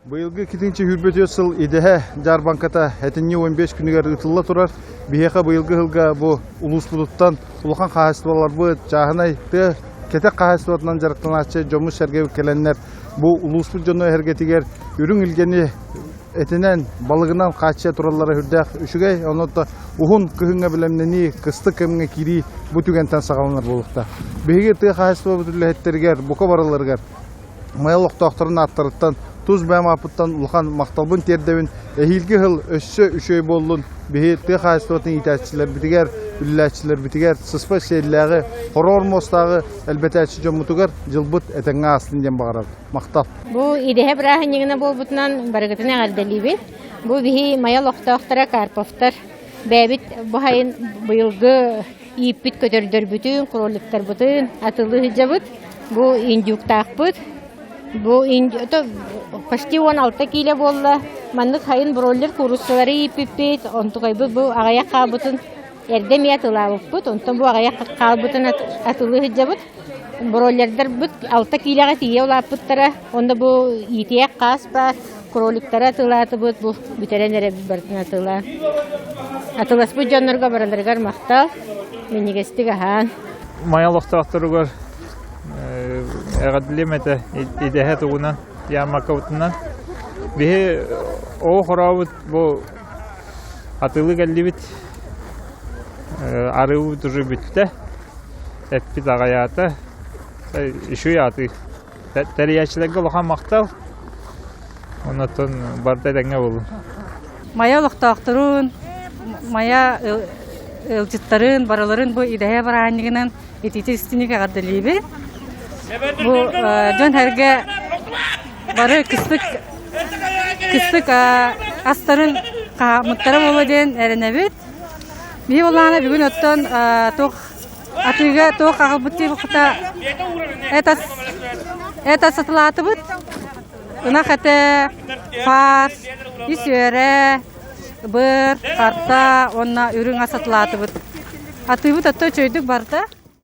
Быйылгы 224 сыл идэһэ дьаарбаҥката этинньи 15 күнүгэр ыытылла турар. Биһиэхэ быйылгы сылга бу улууспутуттан улахан хаһаайыстыбаларбыт, чааһынай тыа кэтэх хаһаайыстыбатынан дьарыктанааччы дьоммут-сэргэбит кэлэннэр бу улууспут дьоно эһэргэтигэр үрүҥ илгэни этинэн, балыгынан хааччыйа тураллара сүрдээх үчүгэй. Онон уһун кыһыҥҥа бэлэмнэнии, кыстык кэмҥэ киирии бу түгэнтэн саҕаланар буолуохтаах. Биһиги тыа хаһаайыстыбабыт үлэһиттэригэр, бука барыларыгар Майа олохтоохторун ааттарыттан тус бэйэм ааппыттан улахан махталбын тиэрдэбин. Эһиилги сыл өссө үчүгэй буоллун. Биһи тыа хаһаайыстыбатын иитээччилэрбитигэр, үлэлээччилэрбитигэр сыспай сиэллээҕи, хороор муостааҕы элбэтээччи дьоммутугар дьылбыт этэҥҥэ аастын диэн баҕарабыт. Махтал. Бу идэһэ бырааһынньыгына буолбутунан барыгытын эҕэрдэлиибин. Бу биһи Майа олохтоохторо Карповтар бэйэбит бу сайын быйылгы ииппит көтөрдөрбүтүн, кроликтарбытын атылыы сылдьабыт. Бу индюктаахпыт. Бу это почти 16 киилэ буолла. Маннык сайын бройлер кууруссалары ииппиппит. Онтукайбыт бу аҕыйах хаалбытын эрдэ эмиэ атылаабыппыт. Онтон бу аҕыйах хаалбытын атылыы сылдьабыт. Бройлердарбыт 6 киилэҕэ тиийэ улааппыттара. Онно бу иитиэх хаас баар. Кроликтары атылаатыбыт. Бу бүтэрэн эрэ барытын атылаан. Атыласпыт дьоннорго барыларыгар махтал. Минньигэстик аһаан. Майа олохтоохторугар эҕэрдэлиэм этэ идэһэ тугунан ярмаркабытынан. Биһи оҕо хорообут бу атыылыы кэллибит. Арыыбыт уже бүттэ. Эппит аҕайаата. Үчүгэй атыы. Тэрийээччилэргэ улахан махтал. Оннуттан барыта этэҥҥэ буоллун. Майа олохтоохторун, Майа ыалдьыттарын барыларын бу идэһэ бырааһынньыгынан итиитик истиҥник эҕэрдэлиибин. Бу дьон-сэргэ бары кыстык кыстык астарын хаһааммыттара буолуо диэн эрэнэбит. Биһи буоллаҕына бүгүн оттон туох Атыыга туох аҕалбыт диэбиккитэ эт ас сатылаатыбыт. Ынах этэ, фарш, ис үөрэ, быр, харта уонна үрүҥ ас сатылаатыбыт. Атыыбыт отто үчүгэйдик барда.